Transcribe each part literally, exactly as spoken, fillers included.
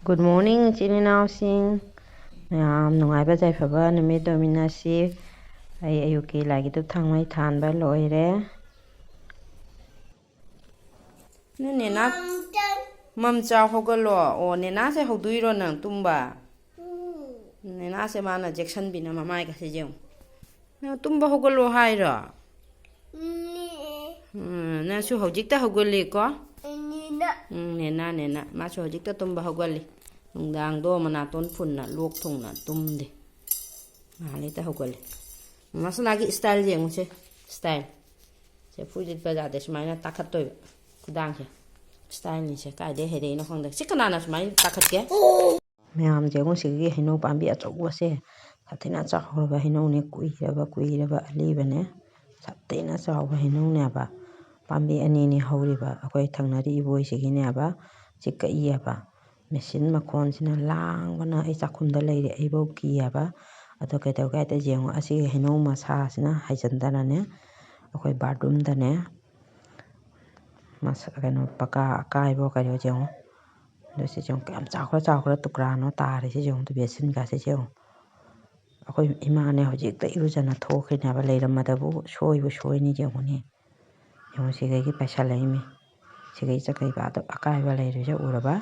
Good morning, ꯏꯆꯤꯟ ꯏꯅꯥꯎꯁꯤꯡ꯫ ꯌꯥꯝ ꯅꯨꯡꯉꯥꯏꯕ ꯌꯥꯏꯐꯕ ꯅꯨꯃꯤꯠ ꯑꯣꯏꯃꯤꯟꯅꯁꯤ꯫ ꯑꯩ ꯑꯌꯨꯛꯀꯤ ꯂꯥꯏꯒꯤ ꯙꯨꯞ ꯊꯥꯡꯃꯩ ꯊꯥꯟꯕ ꯂꯣꯏꯔꯦ꯫ ꯅꯪ ꯅꯦꯅꯥ, ꯃꯝꯆꯥ ꯍꯧꯒꯠꯂꯣ꯫ ꯑꯣ, ꯅꯦꯅꯥꯁꯦ ꯍꯧꯗꯣꯛꯏꯔꯣ ꯅꯪ ꯇꯨꯝꯕ? ꯅꯦꯅꯥꯁꯦ ꯃꯥꯅ ꯖꯦꯛꯁꯟꯕꯤꯅ ꯃꯃꯥꯏꯒꯁꯦ ꯌꯦꯡꯉꯨ꯫ ꯅꯪ ꯇꯨꯝꯕ ꯍꯧꯒꯠꯂꯣ ꯍꯥꯏꯔꯣ? ꯎꯝ, ꯅꯪꯁꯨ ꯍꯧꯖꯤꯛꯇ ꯍꯧꯒꯠꯂꯤꯀꯣ? ꯎꯝ, ꯅꯦꯅꯥ, ꯅꯦꯅꯥ꯫ ꯃꯥꯁꯨ ꯍꯧꯖꯤꯛꯇ ꯇꯨꯝꯕ ꯍꯧꯒꯠꯂꯤ꯫ ꯅꯨꯡꯗꯥꯡꯗꯣ ꯃꯅꯥꯇꯣꯟ ꯐꯨꯟꯅ, ꯂꯣꯛ ꯊꯨꯡꯅ ꯇꯨꯝꯗꯦ꯫ ꯉꯍꯥꯟ ꯍꯦꯛꯇ ꯍꯧꯒꯠꯂꯤ꯫ ꯃꯁꯅꯥꯒꯤ style ꯌꯦꯡꯉꯨꯁꯦ, style꯫ ꯆꯐꯨ ꯂꯤꯠꯄ ꯌꯥꯗꯦ, ꯁꯨꯃꯥꯏꯅ ꯇꯥꯈꯠꯇꯣꯏꯕ ꯈꯨꯗꯥꯡꯁꯦ꯫ Styleꯅꯤꯁꯦ, ꯀꯥꯏꯗꯩ ꯍꯩꯔꯛꯏꯅꯣ ꯈꯪꯗꯦ꯫ ꯁꯤ ꯀꯅꯥꯅ ꯁꯨꯃꯥꯏꯅ ꯇꯥꯈꯠꯀꯦ? ꯃꯌꯥꯝꯁꯦ ꯌꯦꯡꯉꯨ, ꯁꯤꯒꯤ ꯍꯩꯅꯧ ꯄꯥꯝꯕꯤ ꯑꯆꯧꯕꯁꯦ, ꯁꯥꯊꯤꯅ ꯆꯥꯎꯔꯕ ꯍꯩꯅꯧꯅꯦ, ꯀꯨꯏꯔꯕ, ꯀꯨꯏꯔꯕ ꯑꯂꯤꯕꯅꯦ, ꯁꯥꯊꯤꯅ ꯆꯥꯎꯕ ꯍꯩꯅꯧꯅꯦꯕ꯫ ꯄꯥꯝꯕꯤ ꯑꯅꯤꯅꯤ ꯍꯧꯔꯤꯕ, ꯑꯩꯈꯣꯏ ꯊꯪꯅꯔꯤ ꯏꯕꯣꯏꯁꯤꯒꯤꯅꯦꯕ꯫ ꯁꯤ ꯀꯛꯏꯌꯦꯕ꯫ ꯃꯦꯆꯤꯟ ꯃꯈꯣꯟꯁꯤꯅ ꯂꯥꯡꯕꯅ ꯑꯩ ꯆꯥꯛꯈꯨꯝꯗ ꯂꯩꯔꯦ, ꯑꯩꯐꯧ ꯀꯤꯌꯦꯕ꯫ ꯑꯗꯣ ꯀꯩꯗꯧꯒꯦ ꯍꯥꯏꯗ, ꯌꯦꯡꯉꯣ, ꯑꯁꯤꯒꯤ ꯍꯩꯅꯧ ꯃꯁꯥꯁꯤꯅ ꯍꯥꯏꯖꯤꯟꯗꯅꯅꯦ, ꯑꯩꯈꯣꯏ bathroomꯗꯅꯦ, ꯃꯁ-, ꯀꯩꯅꯣ, ꯄꯀꯥ ꯑꯀꯥꯏꯕ ꯀꯩꯅꯣ ꯌꯦꯡꯉꯣ꯫ ꯑꯗꯣ ꯁꯤ ꯌꯦꯡꯉꯣ, ꯀꯌꯥꯝ ꯆꯥꯎꯈ꯭ꯔ ꯆꯥꯎꯈ꯭ꯔ ꯇꯨꯀ꯭ꯔꯥꯅꯣ ꯇꯥꯔꯤꯁꯦ ꯌꯦꯡꯉꯣ, ꯑꯗꯨ ꯕꯦꯁꯤꯟꯒꯥꯁꯦ ꯌꯦꯡꯉꯣ꯫ ꯑꯩꯈꯣꯏ ꯏꯃꯥꯅꯦ ꯍꯧꯖꯤꯛꯇ ꯏꯔꯨꯖꯅ ꯊꯣꯛꯈ꯭ꯔꯤꯅꯦꯕ, ꯂꯩꯔꯝꯃꯗꯕꯨ ꯁꯣꯏꯕꯨ ꯁꯣꯏꯅꯤ ꯌꯦꯡꯉꯨꯅꯦ꯫ ꯌꯦꯡꯉꯣ, ꯁꯤꯈꯩꯒꯤ ꯄꯥꯏꯁꯜꯂꯛꯏꯃꯤ꯫ ꯁꯤꯈꯩ ꯆꯈꯩꯕ ꯑꯗꯨ ꯑꯀꯥꯏꯕ ꯂꯩꯔꯤꯁꯦ ꯎꯔꯕ?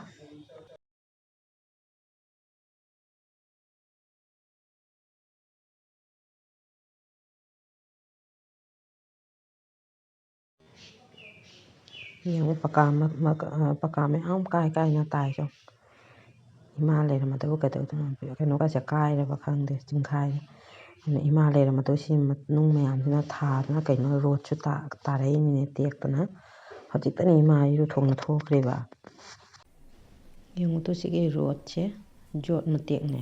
ꯌꯦꯡꯉꯨ, ꯄꯀꯥ ꯃ-, ꯃ-, ꯑ, ꯄꯀꯥ ꯃꯌꯥꯝ ꯀꯥꯏ ꯀꯥꯏꯅ ꯇꯥꯏꯁꯦ꯫ ꯏꯃꯥ ꯂꯩꯔꯝꯃꯗꯕꯨ ꯀꯩꯗꯧꯗꯣꯏꯅꯣ? ꯀꯩꯅꯣꯒꯁꯦ ꯀꯥꯏꯔꯕ ꯈꯪꯗꯦ, ꯆꯤꯡꯈꯥꯏꯔꯦ꯫ ꯑꯗꯨꯅ ꯏꯃꯥ ꯂꯩꯔꯝꯃꯗꯕꯨ ꯁꯤ ꯃ-, ꯅꯨꯡ ꯃꯌꯥꯝꯁꯤꯅ ꯊꯥꯗꯅ ꯀꯩꯅꯣ ꯔꯣꯠꯁꯨ ꯇꯥ-, ꯇꯥꯔꯛꯏꯅꯤꯅꯦ ꯇꯦꯛꯇꯅ꯫ ꯍꯧꯖꯤꯛꯇꯅꯤ ꯏꯃꯥ ꯏꯔꯨ ꯊꯣꯡꯅ ꯊꯣꯛꯈ꯭ꯔꯤꯕ꯫ ꯌꯦꯡꯉꯨꯇꯣ, ꯁꯤꯒꯤ ꯔꯣꯠꯁꯦ ꯖꯣꯠ ꯃꯇꯦꯛꯅꯦ꯫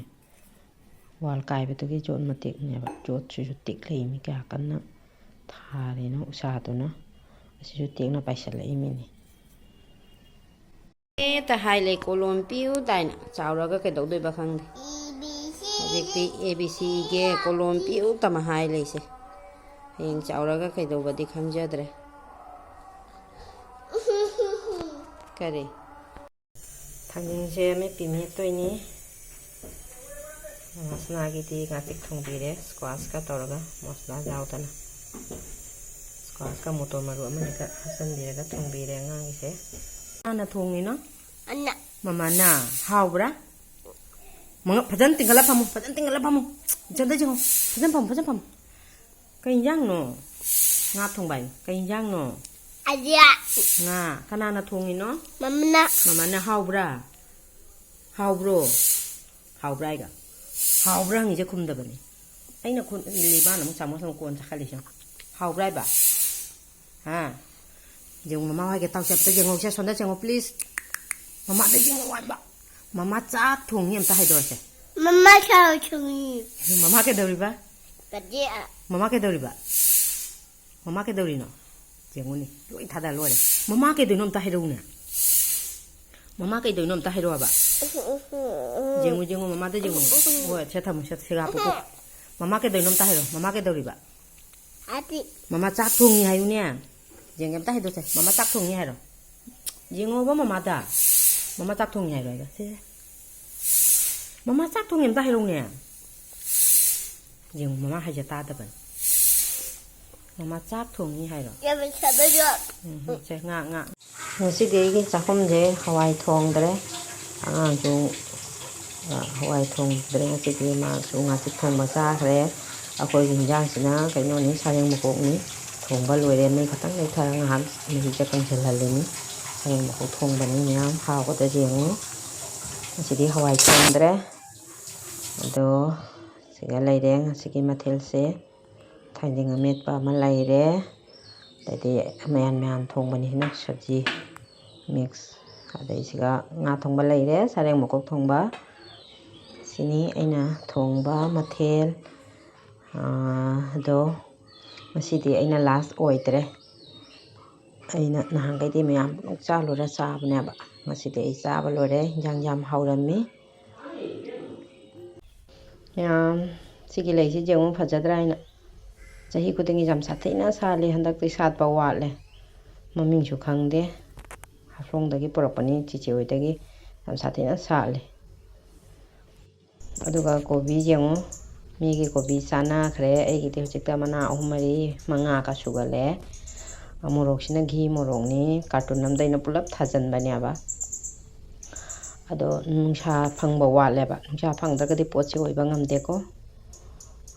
ꯋꯥꯜ ꯀꯥꯏꯕꯗꯨꯒꯤ ꯖꯣꯠ ꯃꯇꯦꯛꯅꯦꯕ꯫ ꯖꯣꯠꯁꯤꯁꯨ ꯇꯦꯛꯂꯛꯏꯃꯤ, ꯀꯌꯥ ꯀꯟꯅ ꯊꯥꯔꯤꯅꯣ ꯎꯁꯥꯗꯨꯅ꯫ ꯑꯁꯤꯁꯨ ꯇꯦꯛꯅ ꯄꯥꯏꯁꯤꯜꯂꯛꯏꯃꯤꯅꯦ꯫ ꯑꯦ ꯇ ꯍꯥꯏ ꯂꯩ, ꯀꯣꯂꯣꯝ ꯄꯤꯌꯨ ꯇꯥꯏꯅ꯫ ꯆꯥꯎꯔꯒ ꯀꯩꯗꯧꯗꯣꯏꯕ ꯈꯪꯗꯦ꯫ ꯍꯧꯖꯤꯛꯇꯤ A B C ꯏꯒꯦ, ꯀꯣꯂꯣꯝ ꯄꯤꯌꯨ ꯇꯃ ꯍꯥꯏ ꯂꯩꯁꯦ꯫ ꯍꯌꯦꯡ ꯆꯥꯎꯔꯒ ꯀꯩꯗꯧꯕꯗꯤ ꯈꯪꯖꯗ꯭ꯔꯦ꯫ ꯀꯔꯤ? ꯊꯥꯡꯖꯤꯡꯁꯦ ꯑꯃꯦꯠꯄꯤ ꯃꯦꯠꯇꯣꯏꯅꯤ꯫ ꯃꯁꯂꯥꯒꯤꯗꯤ ꯉꯥꯆꯤꯛ ꯊꯣꯡꯕꯤꯔꯦ, squash ꯀ ꯇꯧꯔꯒ, ꯃꯁꯂꯥ ꯌꯥꯎꯗꯅ꯫ Squash ꯀ ꯃꯣꯇꯣꯔ ꯃꯔꯨ ꯑꯃꯅꯤꯒ ꯍꯥꯞꯆꯤꯟꯕꯤꯔꯒ ꯊꯣꯡꯕꯤꯔꯦ ꯑꯉꯥꯡꯒꯤꯁꯦ꯫ ꯀꯅꯥꯅ ꯊꯣꯡꯉꯤꯅꯣ? ꯑꯩꯅ꯫ ꯃꯃꯥꯅ꯫ ꯍꯥꯎꯕ꯭ꯔꯥ? ꯃꯉꯛ ꯐꯖꯅ ꯇꯤꯡꯈꯠꯂ ꯐꯝꯃꯨ, ꯐꯖꯅ ꯇꯤꯡꯈꯠꯂ ꯐꯝꯃꯨ꯫ ꯏꯆꯟꯗ ꯌꯦꯡꯉꯣ, ꯐꯖꯅ ꯐꯝꯃꯨ, ꯐꯖꯅ ꯐꯝꯃꯨ꯫ ꯀꯩ ꯏꯟꯖꯥꯡꯅꯣ? ꯉꯥ ꯊꯣꯡꯕ ꯍꯥꯏꯌꯨ꯫ ꯀꯩ ꯏꯟꯖꯥꯡꯅꯣ? ꯑꯗꯤꯌꯥ꯫ ꯉꯥ꯫ ꯀꯅꯥꯅ ꯊꯣꯡꯉꯤꯅꯣ? ꯃꯃꯥꯅ꯫ ꯃꯃꯥꯅ꯫ ꯍꯥꯎꯕ꯭ꯔꯥ? ꯍꯥꯎꯕ꯭ꯔꯣ? ꯍꯥꯎꯕ꯭ꯔꯥ ꯍꯥꯏꯒ? ꯍꯥꯎꯕ꯭ꯔꯥ ꯍꯪꯉꯤꯁꯦ ꯈꯨꯝꯗꯕꯅꯤ꯫ ꯑꯩꯅ ꯈꯨꯝ-, ꯂꯤꯕꯥꯅ ꯑꯃꯨꯛ ꯆꯥꯃꯁ ꯑꯃꯨꯛ ꯀꯣꯟ ꯆꯥꯈꯠꯂꯤꯁꯦ ꯌꯦꯡꯉꯨ꯫ ꯍꯥꯎꯕ꯭ꯔꯥ ꯍꯥꯏꯕ? ꯍꯥ? ꯌꯦꯡꯉꯨ, ꯃꯃꯥ ꯍꯣꯏꯒꯤ ꯇꯥꯎꯁꯦ ꯑꯝꯇ ꯌꯦꯡꯉꯧꯁꯦ, ꯁꯣꯝꯗ ꯌꯦꯡꯉꯣ, please꯫ ꯃꯃꯥꯗ ꯌꯦꯡꯉꯧ ꯍꯥꯏꯕ꯫ ꯃꯃꯥ ꯆꯥꯛ ꯊꯣꯡꯉꯤ ꯑꯝꯇ ꯍꯥꯏꯗꯣꯛꯑꯁꯦ꯫ ꯃꯃꯥ ꯆꯥꯛ ꯊꯣꯡꯉꯤ꯫ ꯃꯃꯥ ꯀꯩꯗꯧꯔꯤꯕ? ꯀꯗꯤ꯫ ꯃꯃꯥ ꯀꯩꯗꯧꯔꯤꯕ? ꯃꯃꯥ ꯀꯩꯗꯧꯔꯤꯅꯣ? ꯌꯦꯡꯉꯨꯅꯦ, ꯂꯣꯏ ꯊꯥꯗ ꯂꯣꯏꯔꯦ꯫ ꯃꯃꯥ ꯀꯩꯗꯧꯔꯤꯅꯣ ꯑꯝꯇ ꯍꯥꯏꯔꯛꯎꯅꯦ꯫ ꯃꯃꯥ ꯀꯩꯗꯧꯔꯤꯅꯣ ꯑꯝꯇ ꯍꯥꯏꯔꯛꯑꯣ ꯍꯥꯏꯕ꯫ ꯌꯦꯡꯉꯨ, ꯌꯦꯡꯉꯨ, ꯃꯃꯥꯗ ꯌꯦꯡꯉꯨ꯫ ꯍꯣꯏ, ꯁꯦ ꯊꯝꯃꯨ, ꯁꯦ, ꯁꯦꯒꯥ ꯄꯣꯛꯄ꯫ ꯃꯃꯥ ꯀꯩꯗꯧꯔꯤꯅꯣ ꯑꯝꯇ ꯍꯥꯏꯔꯛꯑꯣ꯫ ꯃꯃꯥ ꯀꯩꯗꯧꯔꯤꯕ? ꯑꯗꯤ꯫ ꯃꯃꯥ ꯆꯥꯛ ꯊꯣꯡꯉꯤ ꯍꯥꯏꯌꯨꯅꯦ꯫ ꯌꯦꯡꯒꯦ, ꯑꯝꯇ ꯍꯥꯏꯗꯣꯛꯁꯦ꯫ ꯃꯃꯥ ꯆꯥꯛ ꯊꯣꯡꯉꯤ ꯍꯥꯏꯔꯣ? ꯌꯦꯡꯉꯣꯕ ꯃꯃꯥꯗ꯫ ꯃꯃꯥ ꯆꯥꯛ ꯊꯣꯡꯉꯤ ꯍꯥꯏꯔꯣ ꯍꯥꯏꯕ? ꯁꯦ, ꯁꯦ꯫ ꯃꯃꯥ ꯆꯥꯛ ꯊꯣꯡꯉꯤ ꯑꯝꯇ ꯍꯥꯏꯔꯛꯎꯅꯦ꯫ ꯌꯦꯡꯉꯨ, ꯃꯃꯥ ꯍꯥꯏꯁꯦ ꯇꯥꯗꯕꯅꯤ꯫ ꯃꯃꯥ ꯆꯥꯛ ꯊꯣꯡꯉꯤ ꯍꯥꯏꯔꯣ? ꯌꯥꯝꯅ ꯁꯥꯕꯗꯣ꯫ ꯎꯝ, ꯁꯦ, ꯉꯥ, ꯉꯥ꯫ ꯉꯁꯤꯗꯤ ꯑꯩꯒꯤ ꯆꯥꯛꯈꯨꯝꯁꯦ ꯍꯋꯥꯏ ꯊꯣꯡꯗ꯭ꯔꯦ꯫ ꯑꯉꯥꯡꯁꯨ, ꯑ, ꯍꯋꯥꯏ ꯊꯣꯡꯗ꯭ꯔꯦ ꯉꯁꯤꯗꯤ꯫ ꯃꯥꯁꯨ ꯉꯥꯆꯤꯛ ꯊꯣꯡꯕ ꯆꯥꯈ꯭ꯔꯦ꯫ ꯑꯩꯈꯣꯏꯒꯤ ꯍꯤꯟꯖꯥꯡꯁꯤꯅ ꯀꯩꯅꯣꯅꯤ, ꯁꯔꯦꯡ ꯃꯀꯣꯛꯅꯤ꯫ ꯊꯣꯡꯕ ꯂꯣꯏꯔꯦ, ꯃꯩ ꯈꯇꯪ ꯂꯩꯊꯔ ꯉꯥꯏꯍꯥꯛ ꯃꯍꯤꯁꯦ ꯀꯪꯁꯤꯜꯍꯜꯂꯤꯅꯤ꯫ ꯁꯔꯦꯡ ꯃꯀꯣꯛ ꯊꯣꯡꯕꯅꯤ, ꯃꯌꯥꯝ ꯍꯥꯎꯒꯗ꯭ꯔꯥ ꯌꯦꯡꯉꯨ꯫ ꯉꯁꯤꯗꯤ ꯍꯋꯥꯏ ꯊꯣꯡꯗ꯭ꯔꯦ꯫ ꯑꯗꯣ ꯁꯤꯒ ꯂꯩꯔꯦ ꯉꯁꯤꯒꯤ ꯃꯊꯦꯜꯁꯦ꯫ ꯊꯥꯡꯖꯤꯡ ꯑꯃꯦꯠꯄ ꯑꯃ ꯂꯩꯔꯦ꯫ ꯑꯗꯩꯗꯤ ꯃꯌꯥꯟ ꯃꯌꯥꯟ ꯊꯣꯡꯕꯅꯤꯅ ꯁꯕꯖꯤ mix꯫ ꯑꯗꯩ ꯁꯤꯒ ꯉꯥ ꯊꯣꯡꯕ ꯂꯩꯔꯦ, ꯁꯔꯦꯡ ꯃꯀꯣꯛ ꯊꯣꯡꯕ꯫ ꯁꯤꯅꯤ ꯑꯩꯅ ꯊꯣꯡꯕ ꯃꯊꯦꯜ꯫ ꯑꯥ, ꯑꯗꯣ ꯉꯁꯤꯗꯤ ꯑꯩꯅ last ꯑꯣꯏꯗ꯭ꯔꯦ꯫ ꯑꯩꯅ ꯅꯍꯥꯟꯈꯩꯗꯤ ꯃꯌꯥꯝ ꯄꯨꯝꯅꯃꯛ ꯆꯥ ꯂꯣꯏꯔ ꯆꯥꯕꯅꯦꯕ꯫ ꯉꯁꯤꯗꯤ ꯑꯩ ꯆꯥꯕ ꯂꯣꯏꯔꯦ꯫ ꯏꯟꯖꯥꯡ ꯌꯥꯝ ꯍꯥꯎꯔꯝꯃꯤ꯫ ꯌꯥꯝ, ꯁꯤꯒꯤ ꯂꯩꯁꯤ ꯌꯦꯡꯉꯨ, ꯐꯖꯗ꯭ꯔꯥ ꯍꯥꯏꯅ꯫ ꯆꯍꯤ ꯈꯨꯗꯤꯡꯒꯤ ꯌꯥꯝ ꯁꯥꯊꯤꯅ ꯁꯥꯠꯂꯤ, ꯍꯟꯗꯛꯇꯤ ꯁꯥꯠꯄ ꯋꯥꯠꯂꯦ꯫ ꯃꯃꯤꯡꯁꯨ ꯈꯪꯗꯦ꯫ ꯍꯥꯐꯂꯣꯡꯗꯒꯤ ꯄꯨꯔꯛꯄꯅꯤ, ꯆꯤꯆꯦ ꯍꯣꯏꯗꯒꯤ꯫ ꯌꯥꯝ ꯁꯥꯊꯤꯅ ꯁꯥꯠꯂꯤ꯫ ꯑꯗꯨꯒ ꯀꯣꯕꯤ ꯌꯦꯡꯉꯨ, ꯃꯤꯒꯤ ꯀꯣꯕꯤ ꯆꯥꯟꯅꯈ꯭ꯔꯦ, ꯑꯩꯒꯤꯗꯤ ꯍꯧꯖꯤꯛꯇ ꯃꯅꯥ ꯑꯍꯨꯝ, ꯃꯔꯤ, ꯃꯉꯥꯒ ꯁꯨꯒꯠꯂꯦ꯫ ꯃꯣꯔꯣꯛꯁꯤꯅ ꯘꯤ ꯃꯣꯔꯣꯛꯅꯤ, ꯀꯥꯔꯇꯨꯟ ꯑꯝꯗ ꯑꯩꯅ ꯄꯨꯂꯞ ꯊꯥꯖꯤꯟꯕꯅꯦꯕ꯫ ꯑꯗꯣ ꯅꯨꯡꯁꯥ ꯐꯪꯕ ꯋꯥꯠꯂꯦꯕ, ꯅꯨꯡꯁꯥ ꯐꯪꯗ꯭ꯔꯒꯗꯤ ꯄꯣꯠꯁꯦ ꯑꯣꯏꯕ ꯉꯝꯗꯦꯀꯣ꯫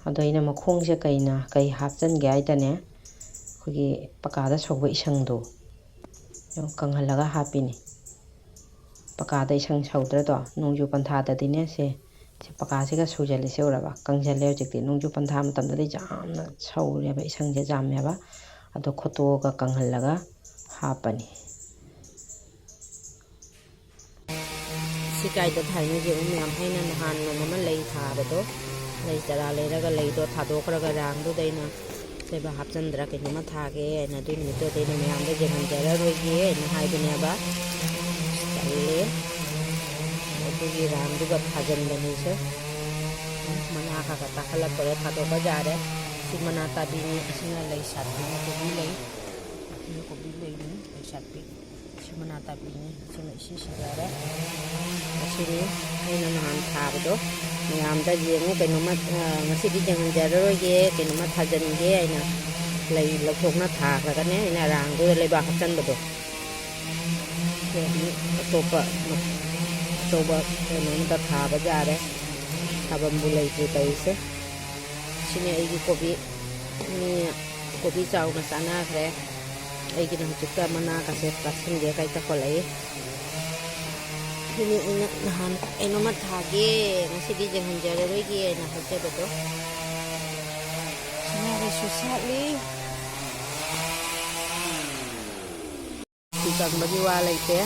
ꯑꯗꯣ ꯑꯩꯅ ꯃꯈꯣꯡꯁꯦ ꯀꯩꯅ, ꯀꯩ ꯍꯥꯞꯆꯤꯟꯒꯦ ꯍꯥꯏꯗꯅꯦ, ꯑꯩꯈꯣꯏꯒꯤ ꯄꯀꯥꯗ ꯁꯧꯕ ꯏꯁꯪꯗꯣ ꯀꯪꯍꯜꯂꯒ ꯍꯥꯞꯄꯤꯅꯤ꯫ ꯄꯀꯥꯗ ꯏꯁꯪ ꯁꯧꯗ꯭ꯔꯗꯣ, ꯅꯣꯡꯖꯨ ꯄꯟꯊꯥꯗꯗꯤꯅꯦ, ꯁꯦ, ꯁꯦ ꯄꯀꯥꯁꯤꯒ ꯁꯧꯖꯜꯂꯤꯁꯦ ꯎꯔꯕ? ꯀꯪꯁꯜꯂꯦ ꯍꯧꯖꯤꯛꯇꯤ꯫ ꯅꯣꯡꯖꯨ ꯄꯟꯊꯥ ꯃꯇꯝꯗꯗꯤ ꯌꯥꯝꯅ ꯁꯧꯔꯦꯕ, ꯏꯁꯪꯁꯦ ꯌꯥꯝꯃꯦꯕ꯫ ꯑꯗꯣ ꯈꯣꯠꯇꯣꯛꯑꯒ ꯀꯪꯍꯜꯂꯒ ꯍꯥꯞꯄꯅꯤ꯫ ꯁꯤ ꯀꯥꯏꯗ ꯊꯥꯏꯅꯣ ꯌꯦꯡꯉꯨ ꯃꯌꯥꯝ, ꯑꯩꯅ ꯅꯍꯥꯟ ꯅꯣꯡꯃ ꯑꯃ ꯂꯩ ꯊꯥꯕꯗꯣ, ꯂꯩ ꯆꯔꯥ ꯂꯩꯔꯒ ꯂꯩꯗꯣ ꯊꯥꯗꯣꯛꯈ꯭ꯔꯒ ꯔꯥꯡꯗꯨꯗ ꯑꯩꯅ ꯂꯩꯕꯥꯛ ꯍꯥꯞꯆꯤꯟꯗ꯭ꯔꯥ ꯀꯩꯅꯣꯝꯃ ꯊꯥꯒꯦ ꯍꯥꯏꯅ, ꯑꯗꯨꯏ ꯅꯨꯃꯤꯠꯇꯨꯗ ꯑꯩꯅ ꯃꯌꯥꯝꯗ ꯌꯦꯡꯍꯟꯖꯔꯔꯣꯏꯒꯦ ꯍꯥꯏꯅ ꯍꯥꯏꯕꯅꯦꯕ꯫ ꯇꯜꯂꯦ꯫ ꯑꯗꯨꯒꯤ ꯔꯥꯡꯗꯨꯒ ꯊꯥꯖꯤꯟꯕꯅꯤꯁꯦ꯫ ꯃꯅꯥ ꯈꯔ ꯈꯔ ꯇꯥꯈꯠꯂꯛꯄꯗ ꯊꯥꯗꯣꯛꯄ ꯌꯥꯔꯦ꯫ ꯁꯤ ꯃꯅꯥ ꯇꯥꯕꯤꯅꯤ, ꯑꯁꯤꯅ ꯂꯩ ꯁꯥꯠꯄꯤꯅꯤ, ꯀꯣꯕꯤ ꯂꯩ꯫ ꯑꯁꯤꯅ ꯀꯣꯕꯤ ꯂꯩꯅꯤ, ꯂꯩ ꯁꯥꯠꯄꯤ꯫ ꯁꯤ ꯃꯅꯥ ꯇꯥꯕꯤꯅꯤ, ꯁꯤꯅ ꯏꯁꯤꯡ ꯁꯤꯖꯔꯦ꯫ ꯑꯁꯤꯅꯤ ꯑꯩꯅ ꯅꯍꯥꯟ ꯊꯥꯕꯗꯣ꯫ ꯃꯌꯥꯝꯗ ꯌꯦꯡꯉꯨ, ꯀꯩꯅꯣꯝꯃ, ꯑ, ꯉꯁꯤꯗꯤ ꯌꯦꯡꯍꯟꯖꯔꯔꯣꯏꯒꯦ, ꯀꯩꯅꯣꯝꯃ ꯊꯥꯖꯤꯟꯒꯦ ꯍꯥꯏꯅ ꯂꯩ ꯂꯧꯊꯣꯛꯅ ꯊꯥꯈ꯭ꯔꯒꯅꯦ, ꯑꯩꯅ ꯔꯥꯡꯗꯨꯗ ꯂꯩꯕꯥꯛ ꯍꯥꯞꯆꯤꯟꯕꯗꯣ꯫ ꯁꯦ ꯑꯃꯨꯛ ꯑꯇꯣꯞꯄ, ꯑꯆꯧꯕ ꯀꯩꯅꯣꯝꯗ ꯊꯥꯕ ꯌꯥꯔꯦ꯫ ꯊꯥꯐꯝꯕꯨ ꯂꯩꯇ꯭ꯔꯦ ꯇꯧꯔꯤꯁꯦ꯫ ꯁꯤꯅꯤ ꯑꯩꯒꯤ ꯀꯣꯕꯤ꯫ ꯃꯤ ꯀꯣꯕꯤ ꯆꯥꯎꯅ ꯆꯥꯅꯈ꯭ꯔꯦ꯫ ꯑꯩꯒꯤꯅ ꯍꯧꯖꯤꯛꯇ ꯃꯅꯥꯒꯁꯦ ꯇꯥꯁꯤꯟꯒꯦ ꯀꯥꯏ ꯇꯧꯈꯠꯂꯛꯏ꯫ ꯁꯤꯅꯤ ꯑꯩꯅ ꯅꯍꯥꯟ ꯀꯩꯅꯣꯝꯃ ꯊꯥꯒꯦ, ꯉꯁꯤꯗꯤ ꯌꯦꯡꯍꯟꯖꯔꯔꯣꯏꯒꯦꯅ ꯍꯥꯏꯖꯕꯗꯣ꯫ ꯃꯅꯥꯒꯁꯨ ꯁꯥꯠꯂꯤ꯫ ꯐꯤ ꯀꯪꯕꯒꯤ ꯋꯥ ꯂꯩꯇꯦ꯫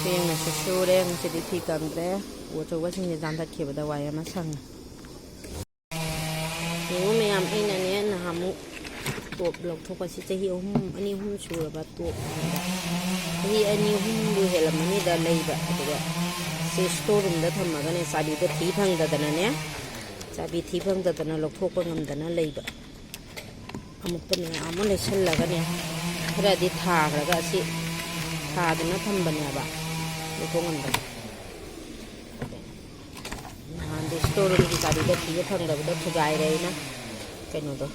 ꯊꯦꯡꯅꯁꯨ ꯁꯨꯔꯦ, ꯉꯁꯤꯗꯤ ꯐꯤ ꯀꯪꯗ꯭ꯔꯦ꯫ ꯎ ꯑꯆꯧꯕꯁꯤꯡꯁꯦ ꯆꯥꯝꯊꯠꯈꯤꯕꯗ ꯋꯥꯏ ꯑꯃ ꯁꯪꯉꯦ꯫ ꯌꯦꯡꯉꯨ ꯃꯌꯥꯝ, ꯑꯩꯅꯅꯦ ꯅꯍꯥꯟꯃꯨꯛ ꯇꯣꯞ ꯂꯧꯊꯣꯛꯄꯁꯤ ꯆꯍꯤ ꯑꯍꯨꯝ, ꯑꯅꯤ ꯑꯍꯨꯝ ꯁꯨꯔꯕ ꯇꯣꯞꯅꯦꯕ꯫ ꯆꯍꯤ ꯑꯅꯤ ꯑꯍꯨꯝꯕꯨ ꯍꯦꯜꯂꯝꯃꯅꯤꯗ ꯂꯩꯕ꯫ ꯑꯗꯨꯒ ꯁꯤ ꯁ꯭ꯇꯣꯔ ꯔꯨꯝꯗ ꯊꯝꯃꯒꯅꯦ, ꯆꯥꯕꯤꯗꯣ ꯊꯤ ꯐꯪꯗꯗꯅꯅꯦ, ꯆꯥꯕꯤ ꯊꯤ ꯐꯪꯗꯗꯅ ꯂꯧꯊꯣꯛꯄ ꯉꯝꯗꯅ ꯂꯩꯕ꯫ ꯑꯃꯨꯛꯇ ꯃꯌꯥꯝ ꯑꯃ ꯂꯩꯁꯜꯂꯒꯅꯦ, ꯈꯔꯗꯤ ꯊꯥꯈ꯭ꯔꯒ ꯑꯁꯤ ꯊꯥꯗꯅ ꯊꯝꯕꯅꯦꯕ꯫ ꯂꯧꯊꯣꯛ ꯉꯝꯗꯕ꯫ ꯅꯍꯥꯟꯗꯤ ꯁ꯭ꯇꯣꯔ ꯔꯨꯝꯒꯤ ꯆꯥꯕꯤꯗꯣ ꯊꯤꯕ ꯐꯪꯗꯕꯗꯣ ꯊꯨꯒꯥꯏꯔꯦ ꯑꯩꯅ꯫ ꯀꯩꯅꯣꯗꯣ,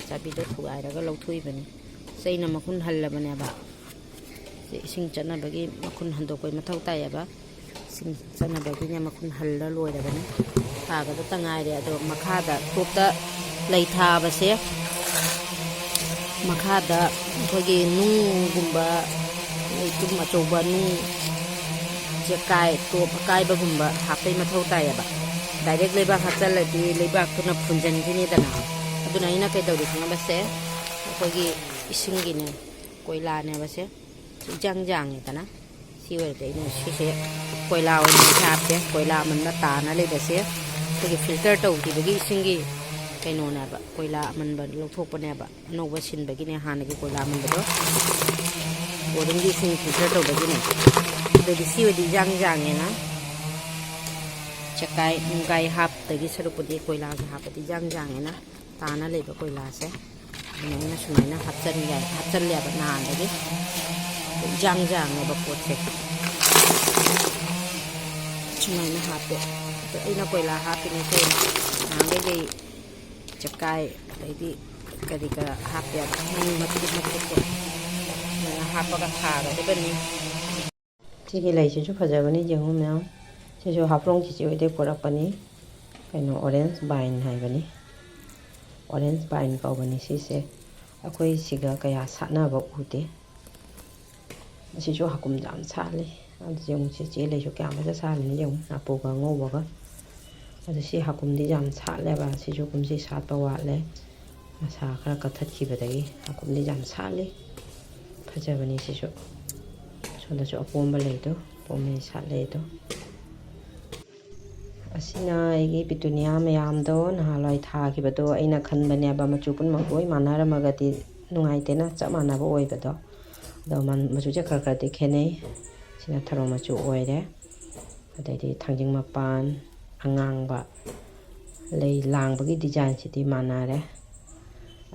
ꯆꯥꯕꯤꯗꯣ ꯊꯨꯒꯥꯏꯔꯒ ꯂꯧꯊꯣꯛꯏꯕꯅꯤ꯫ ꯆꯩꯅ ꯃꯈꯨꯟ ꯍꯜꯂꯕꯅꯦꯕ꯫ ꯁꯤ ꯏꯁꯤꯡ ꯆꯠꯅꯕꯒꯤ ꯃꯈꯨꯟ ꯍꯟꯗꯣꯛꯄꯒꯤ ꯃꯊꯧ ꯇꯥꯏꯌꯦꯕ꯫ ꯏꯁꯤꯡ ꯆꯠꯅꯕꯒꯤꯅꯦ ꯃꯈꯨꯟ ꯍꯜꯂ ꯂꯣꯏꯔꯕꯅꯤ꯫ ꯊꯥꯒꯗꯇ ꯉꯥꯏꯔꯦ꯫ ꯑꯗꯣ ꯃꯈꯥꯗ ꯇꯣꯞꯇ ꯂꯩ ꯊꯥꯕꯁꯦ, ꯃꯈꯥꯗ ꯑꯩꯈꯣꯏꯒꯤ ꯅꯨꯡꯒꯨꯝꯕ, ꯂꯩꯇꯨꯝ ꯑꯆꯧꯕ ꯅꯨꯡ, ꯆꯦꯀꯥꯏ, ꯇꯣꯞ ꯑꯀꯥꯏꯕꯒꯨꯝꯕ ꯍꯥꯞꯄꯩ ꯃꯊꯧ ꯇꯥꯏꯌꯦꯕ꯫ ꯗꯥꯏꯔꯦꯛ ꯂꯩꯕꯥꯛ ꯍꯥꯞꯆꯜꯂꯗꯤ ꯂꯩꯕꯥꯛꯇꯨꯅ ꯐꯨꯟꯖꯟꯈꯤꯅꯤꯗꯅ꯫ ꯑꯗꯨꯅ ꯑꯩꯅ ꯀꯩꯗꯧꯔꯤ ꯈꯪꯉꯕꯁꯦ, ꯑꯩꯈꯣꯏꯒꯤ ꯏꯁꯤꯡꯒꯤꯅꯦ, ꯀꯣꯏꯂꯥꯅꯦꯕꯁꯦ꯫ ꯏꯆꯪ ꯆꯪꯉꯦꯗꯅ꯫ ꯁꯤ ꯑꯣꯏꯔꯗꯤ ꯑꯩꯅ ꯁꯤꯁꯦ ꯀꯣꯏꯂꯥ ꯑꯣꯏꯅ ꯍꯥꯞꯄꯦ꯫ ꯀꯣꯏꯂꯥ ꯑꯃꯟꯕ ꯇꯥꯅ ꯂꯩꯕꯁꯦ ꯑꯩꯈꯣꯏꯒꯤ ꯐꯤꯜꯇꯔ ꯇꯧꯈꯤꯕꯒꯤ ꯏꯁꯤꯡꯒꯤ ꯀꯩꯅꯣꯅꯦꯕ, ꯀꯣꯏꯂꯥ ꯑꯃꯟꯕ ꯂꯧꯊꯣꯛꯄꯅꯦꯕ꯫ ꯑꯅꯧꯕ ꯁꯤꯟꯕꯒꯤꯅꯦ, ꯍꯥꯟꯅꯒꯤ ꯀꯣꯏꯂꯥ ꯑꯃꯟꯕꯗꯣ꯫ ꯕꯣꯔꯤꯡꯒꯤ ꯏꯁꯤꯡ ꯐꯤꯜꯇꯔ ꯇꯧꯕꯒꯤꯅꯦ꯫ ꯑꯗꯨꯗꯤ ꯁꯤ ꯑꯣꯏꯗꯤ ꯏꯌꯥꯡ ꯌꯥꯡꯉꯦꯅ꯫ ꯆꯦꯀꯥꯏ ꯅꯨꯡꯒꯥꯏ ꯍꯥꯞꯇꯒꯤ ꯁꯔꯨꯛꯄꯨꯗꯤ ꯀꯣꯏꯂꯥꯒꯤ ꯍꯥꯞꯄꯗꯤ ꯏꯌꯥꯡ ꯌꯥꯡꯉꯦꯅ꯫ ꯇꯥꯅ ꯂꯩꯕ ꯀꯣꯏꯂꯥꯁꯦ ꯑꯗꯨꯃꯥꯏꯅ ꯁꯨꯃꯥꯏꯅ ꯍꯥꯞꯆꯟ ꯌꯥꯏ, ꯍꯥꯞꯆꯜꯂꯦꯕ ꯅꯍꯥꯟꯗꯒꯤ꯫ ꯏꯌꯥꯡ ꯌꯥꯡꯉꯦꯕ ꯄꯣꯠꯁꯦ꯫ ꯁꯨꯃꯥꯏꯅ ꯍꯥꯞꯄꯦ꯫ ꯑꯗꯣ ꯑꯩꯅ ꯀꯣꯏꯂꯥ ꯍꯥꯞꯄꯤꯅꯦ ꯀꯩꯅꯣ, ꯅꯍꯥꯟꯈꯩꯗꯤ ꯆꯦꯀꯥꯏ ꯑꯗꯩꯗꯤ ꯀꯔꯤ ꯀꯔꯥ ꯍꯥꯞꯄꯦꯕ, ꯅꯨꯡ ꯃꯇꯨꯝ ꯃꯇꯨꯝꯗꯣ ꯑꯗꯨꯃꯥꯏꯅ ꯍꯥꯞꯄꯒ ꯊꯥꯒꯗꯕꯅꯤ꯫ ꯁꯤꯒꯤ ꯂꯩꯁꯤꯁꯨ ꯐꯖꯕꯅꯤ, ꯌꯦꯡꯉꯨ ꯃꯌꯥꯝ꯫ ꯁꯤꯁꯨ ꯍꯥꯐꯂꯣꯡ ꯆꯤꯆꯦ ꯍꯣꯏꯗꯩ ꯄꯨꯔꯛꯄꯅꯤ꯫ ꯀꯩꯅꯣ, orange vine ꯍꯥꯏꯕꯅꯤ, orange vine ꯀꯧꯕꯅꯤ ꯁꯤꯁꯦ꯫ ꯑꯩꯈꯣꯏ ꯁꯤꯒ ꯀꯌꯥ ꯁꯥꯠꯅꯕ ꯎꯗꯦ꯫ ꯑꯁꯤꯁꯨ ꯍꯥꯀꯨꯝ ꯌꯥꯝ ꯁꯥꯠꯂꯤ꯫ ꯑꯗꯨ ꯌꯦꯡꯉꯨ, ꯆꯤꯆꯦ ꯂꯩꯁꯨ ꯀꯌꯥꯝ ꯐꯖ ꯁꯥꯠꯂꯤꯅꯣ ꯌꯦꯡꯉꯨ, ꯅꯥꯄꯨꯒ ꯑꯉꯧꯕꯒ꯫ ꯑꯗꯨ ꯁꯤ ꯍꯥꯀꯨꯝꯗꯤ ꯌꯥꯝ ꯁꯥꯠꯂꯦꯕ꯫ ꯁꯤꯁꯨ ꯀꯨꯝꯁꯤ ꯁꯥꯠꯄ ꯋꯥꯠꯂꯦ, ꯃꯁꯥ ꯈꯔ ꯀꯛꯊꯠꯈꯤꯕꯗꯒꯤ꯫ ꯍꯥꯀꯨꯝꯗꯤ ꯌꯥꯝ ꯁꯥꯠꯂꯤ, ꯐꯖꯕꯅꯤ ꯁꯤꯁꯨ꯫ ꯁꯣꯝꯗꯁꯨ ꯑꯄꯣꯝꯕ ꯂꯩꯗꯣ, ꯑꯄꯣꯝꯕꯤ ꯁꯥꯠꯂꯦ ꯑꯗꯣ꯫ ꯑꯁꯤꯅ ꯑꯩꯒꯤ ꯄꯤꯇꯨꯅꯤꯌꯥ ꯃꯌꯥꯝꯗꯣ ꯅꯍꯥꯟꯋꯥꯏ ꯊꯥꯈꯤꯕꯗꯣ꯫ ꯑꯩꯅ ꯈꯟꯕꯅꯦꯕ ꯃꯆꯨ ꯄꯨꯝꯅꯃꯛ ꯂꯣꯏ ꯃꯥꯟꯅꯔꯝꯃꯒꯗꯤ ꯅꯨꯡꯉꯥꯏꯇꯦꯅ, ꯆꯞ ꯃꯥꯟꯅꯕ ꯑꯣꯏꯕꯗꯣ꯫ ꯑꯗꯣ ꯃꯟ-, ꯃꯆꯨꯁꯦ ꯈꯔ ꯈꯔꯗꯤ ꯈꯦꯠꯅꯩ꯫ ꯁꯤꯅ ꯊꯔꯣ ꯃꯆꯨ ꯑꯣꯏꯔꯦ꯫ ꯑꯗꯩꯗꯤ ꯊꯥꯡꯖꯤꯡ ꯃꯄꯥꯟ ꯑꯉꯥꯡꯕ, ꯂꯩ ꯂꯥꯡꯕꯒꯤ ꯗꯤꯖꯥꯏꯟꯁꯤꯗꯤ ꯃꯥꯟꯅꯔꯦ꯫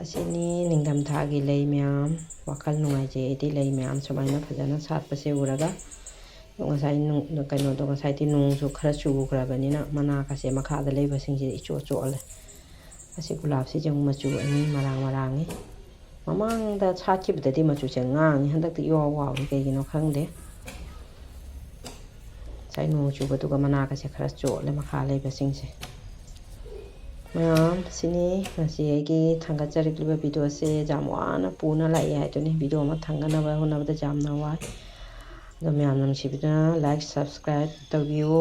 ꯑꯁꯤꯅꯤ ꯅꯤꯡꯊꯝꯊꯥꯒꯤ ꯂꯩ ꯃꯌꯥꯝ꯫ ꯋꯥꯈꯜ ꯅꯨꯡꯉꯥꯏꯖꯩ ꯑꯩꯗꯤ ꯂꯩ ꯃꯌꯥꯝ ꯁꯨꯃꯥꯏꯅ ꯐꯖꯅ ꯁꯥꯠꯄꯁꯦ ꯎꯔꯒ꯫ ꯉꯁꯥꯏ ꯅꯨꯡ-, ꯀꯩꯅꯣꯗꯣ, ꯉꯁꯥꯏꯗꯤ ꯅꯣꯡꯁꯨ ꯈꯔ ꯆꯨꯈ꯭ꯔꯕꯅꯤꯅ ꯃꯅꯥꯒꯁꯦ ꯃꯈꯥꯗ ꯂꯩꯕꯁꯤꯡꯁꯦ ꯏꯆꯣꯠ ꯆꯣꯠꯂꯦ꯫ ꯑꯁꯤ ꯒꯨꯂꯥꯞꯁꯤꯁꯨ ꯑꯃꯨꯛ ꯃꯆꯨ ꯑꯅꯤ ꯃꯔꯥꯡ ꯃꯔꯥꯡꯉꯤ꯫ ꯃꯃꯥꯡꯗ ꯁꯥꯠꯈꯤꯕꯗꯗꯤ ꯃꯆꯨꯁꯦ ꯉꯥꯡꯉꯤ, ꯍꯟꯗꯛꯇꯤ ꯏꯋꯥꯎ ꯋꯥꯎꯏ, ꯀꯩꯒꯤꯅꯣ ꯈꯪꯗꯦ꯫ ꯉꯁꯥꯏ ꯅꯣꯡ ꯆꯨꯕꯗꯨꯒ ꯃꯅꯥꯒꯁꯦ ꯈꯔ ꯆꯣꯠꯂꯦ ꯃꯈꯥ ꯂꯩꯕꯁꯤꯡꯁꯦ꯫ ꯃꯌꯥꯝ, ꯁꯤꯅꯤ ꯉꯁꯤ ꯑꯩꯒꯤ ꯊꯥꯡꯒꯠꯆꯔꯛꯂꯤꯕ ꯚꯤꯗꯤꯑꯣꯁꯦ꯫ ꯌꯥꯝ ꯋꯥꯅ ꯄꯨꯅ ꯂꯥꯛꯏ ꯍꯥꯏꯗꯨꯅꯤ, ꯚꯤꯗꯤꯑꯣ ꯑꯃ ꯊꯥꯡꯒꯠꯅꯕ ꯍꯣꯠꯅꯕꯗ ꯌꯥꯝꯅ ꯋꯥꯏ꯫ ꯑꯗꯣ ꯃꯌꯥꯝ ꯅꯨꯡꯁꯤꯕꯤꯗꯨꯅ like, subscribe ꯇꯧꯕꯤꯌꯨ꯫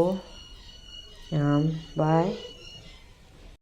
ꯃꯌꯥꯝ, bye꯫